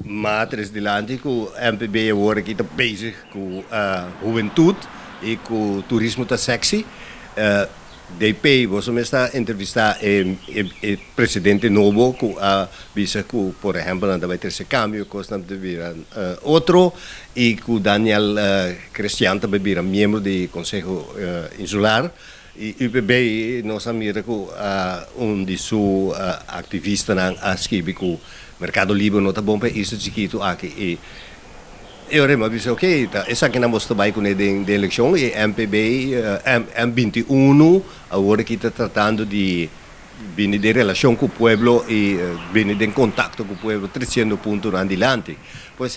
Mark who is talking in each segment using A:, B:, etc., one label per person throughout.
A: M'a trese dilanti ku MPB awor aki ta bezig ku hubentut i ku turismo ta sexy. DP, boso mes ta entrevistá e presidente nobo ku a bisa ku por ehèmpel nan ta bai trese kambio, kosnan ta bira otro i ku Daniel Crestian ta bai bira miembro di Konseho Insular. I UPB nos a mira ku un di su aktivistanan a skibi ku Merkado Liber no ta bon pa e isla chikitu aki i e ora mi a bisa ok ta esakinan boso ta bai kuné den elekshon i MPB M 21 awor aki ta tratando di bini den relashon ku pueblo i bini den kontakto ku pueblo tresiendo puntonan dilanti. Pues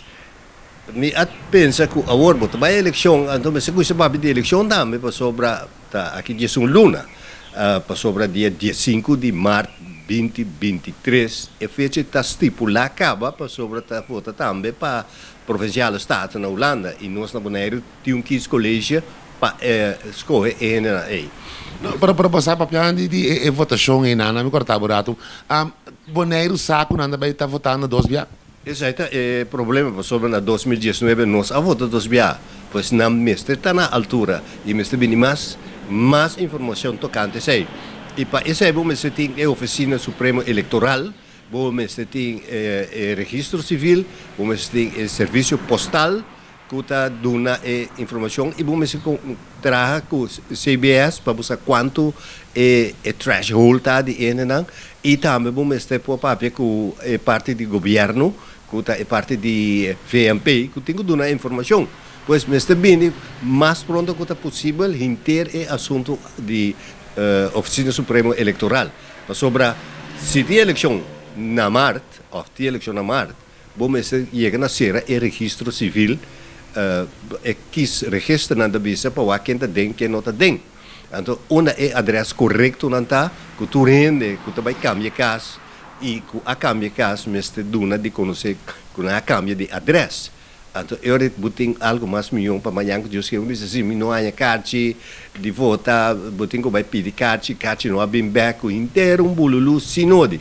A: mi a pensa ku awor bo ta bai elekshon, anto mester kuminsa papia di elekshon tambe pasobra ta aki 11 luna, pasobra dia 15 di mart 2023 e fecha ta stipulá kaba, pasobra ta vota tambe pa Provinciale Staten na Hulanda i nos na Boneiru tin un kiescollege pa skohe e hendenan ei.
B: No, pero bo sa papia di e votashon einan, mi kòrta bo ratu. Boneiru sa ku nan ta bai ta votando dos bia?
A: Esei ta e problema, pasobra na 2019 nos a vota dos bia. Pues nan mester ta na altura i mester bini mas informashon tokante esei. I pa esei bo mester tin e Ofisina Supremo Elektoral, bo mester tin e registro sivil, bo mester tin e servisio postal ku ta duna e informashon i bo mester traha ku CBS pa bo sa kuantu e threshold ta di hendenan i tambe bo mester por papia ku e parti di gobièrnu, ku ta e parti di VMP, ku tin ku duna informashon. Pues mester bini mas pronto ku ta posibel henter e asuntu di Ofisina Supremo Elektoral. Pasobra si tin elekshon na mart òf tin elekshon na mart, bo mester yega na sera e registro sivil, e kiesregisternan ta bisa pa wak ken ta den, ken no ta den. Anto unda e adrès korektonan ta ku tur hende ku ta bai kambia kas i ku a kambia kas mester duna di konosé ku nan a kambia di adrès. Anto e ora bo tin algu mas mion pa mañan ku Dios kier bo bisa si mi no haña karchi di vota, bo tin ku bai pidi karchi, karchi no a bin bèk ku henter un bululu sin nodi.